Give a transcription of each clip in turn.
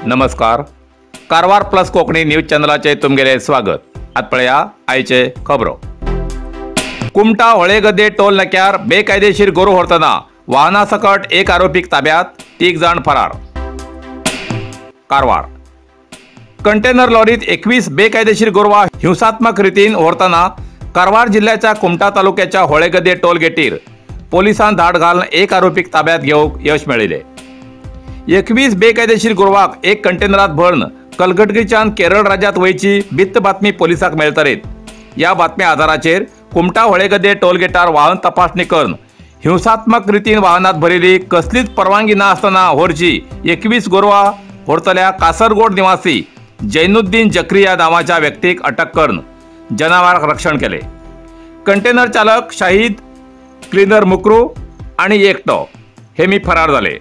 नमस्कार, Karwar plus Konkani news चॅनलाचे तुमगेले स्वागत। आत पळया आयचे खबरो। कुमटा होळेगद्दे टोल नाक्यार बेकायदेशीर गोरू व्हरतना वाहना सकट एक आरोपीक ताब्यात, 3 जाण फरार। कारवार कंटेनर लॉरीत 21 बेकायदेशीर गोरवां हिंसात्मक रितीन व्हरतना कारवार जिल्ह्याच्या कुमटा तालुक्याच्या होळेगद्दे टोल गेटीर पोलिसान धाड घालून एक आरोपीक ताब्यात घेवंक यश मेळिल्लें। 21 बेकायदेशीर गोरवाक एक कंटेनरात भरून कलगटगीच्यान केरळ राज्यात वयची बित्त बातमी पोलिसाक मेळतरीत ह्या बातम्या आधाराचेर कुमटा होळेगद्दे टोलगेटार वाहन तपासणी करून हिंसात्मक रितीन वाहनात भरिल्ली कसलीच परवानगी ना आसतना व्हरची 21 गोरवां व्हरतल्या कासरगोड निवासी जैनुद्दीन जक्रिया नावाच्या व्यक्तीक अटक करून जनावरांक रक्षण केले। कंटेनर चालक शाहीद, क्लिनर मुकरू आणि एकटो हे मी फरार झाले।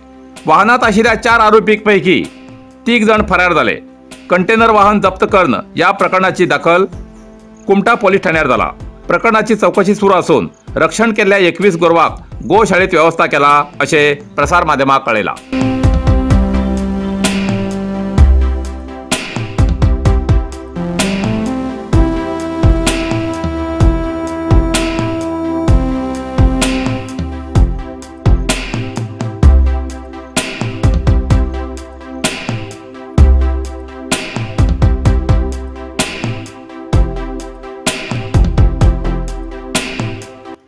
वाहनात आशिल्ल्या 4 आरोपींपैकी 3 जण फरार झाले। कंटेनर वाहन जप्त करून या प्रकरणाची दाखल कुमटा पोलीस ठाण्यार झाला। प्रकरणाची चौकशी सुरू असून रक्षण केल्ल्या 21 गोरवाक गोशाळेत व्यवस्था केला असे प्रसार माध्यमाक कळयला।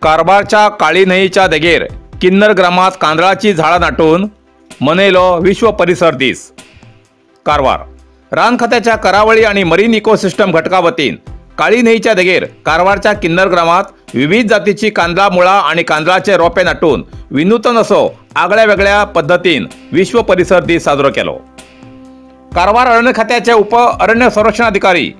कारवारच्या काळी न्हंयेच्या देगेर किन्नर ग्रामात कांदळाची झाडां नाटून मनयलो विश्व परिसर दीस। कारवार रान खात्याच्या करावळी आणि मरीन इकोसिस्टम घटका वतीन काळी न्हंयेच्या देगेर कारवारच्या किन्नर ग्रामात विविध जातीची कांदळा मुळां आणि कांदळाचे रोपे नाटून विनूतन असो आगळ्या वेगळ्या पद्दतीन विश्व परिसर दीस साजरो केलो। कारवार अरण्य खात्याचे उप अरण्य संरक्षण अधिकारी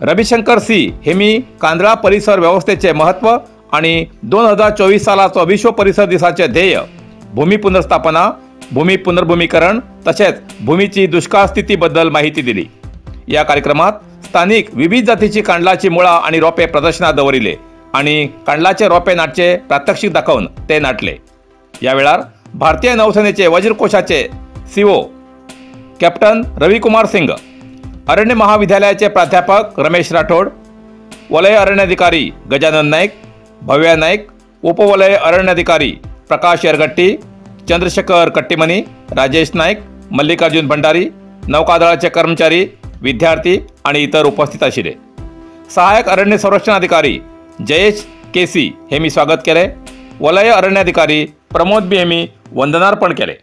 रविशंकर सी हेमी कांदळा परिसर व्यवस्थेचे महत्व आणि 2024 सालाचो विश्व परिसर दिसाचे ध्येय भूमी पुनर्स्थापना, भूमी पुनर्भूमीकरण तसेच भूमीची दुष्काळ स्थितीबद्दल माहिती दिली। या कार्यक्रमात स्थानिक विविध जातीची कांडलाची मुळां आणि रोपे प्रदर्शनात दवरिले आणि कांडलाचे रोपे नाटचे प्रात्यक्षिक दाखोवन ते नाटले। या वेळार भारतीय नौसेनेचे वज्रकोशाचे सीओ कॅप्टन रविकुमार सिंग, अरण्य महाविद्यालयाचे प्राध्यापक रमेश राठोड, वलय अरण्याधिकारी गजानन नाईक, भव्या नाईक, उपवलय अरण्याधिकारी प्रकाश यरगट्टी, चंद्रशेखर कट्टीमनी, राजेश नाईक, मल्लिकार्जुन भंडारी, नौकादळाचे कर्मचारी, विद्यार्थी आणि इतर उपस्थित आशिल्ले। सहायक अरण्य संरक्षण अधिकारी जयेश केसी हे मी स्वागत केले। वलय अरण्याधिकारी प्रमोद बी हेमी वंदनार्पण केले।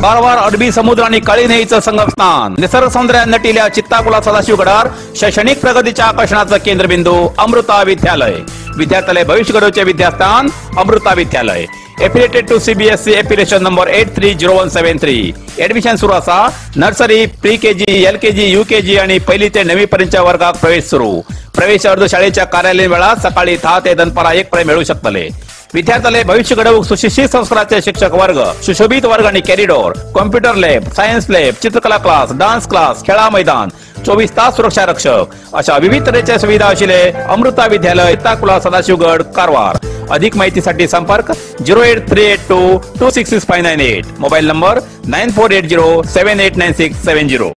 कारवार अरबी समुद्र आणि काळी न्हंयेचं संगमस्थान, निसर्ग सौंदर्याने नटिल्या चित्ताकुला सदाशिवगडार शैक्षणिक प्रगतीच्या आकर्षणाचं केंद्रबिंदू अमृता विद्यालय। विद्यार्थ्यालय भविष्य घडवचे विद्यास्थान Amrita Vidyalaya. Affiliated to CBSE affiliation number 830173। Admission सुरू असा। Nursery, pre KG, L KG, U KG आणि पहिली ते 9वी पर्यंतच्या वर्गात प्रवेश सुरू। प्रवेश अर्ज शाळेच्या कार्यालयीन वेळात सकाळी 10 ते दनपारा 1 पर्यंत मिळू शकतले। विद्यार्थ्यालय भविष्य घडवूक सुशिक्षित संस्काराचे शिक्षक वर्ग, सुशोभित वर्ग आणि corridor, computer lab, science lab, चित्रकला क्लास, डान्स क्लास, खेळा मैदान, 24 तास सुरक्षा रक्षक अशा विविध तऱ्हेच्या सुविधा आशिल्ले अमृता विद्यालय, चित्ताकुला, सदाशिवगड, कारवार। अधिक माहितीसाठी संपर्क 08382 266598, मोबाईल नंबर 9480 789670।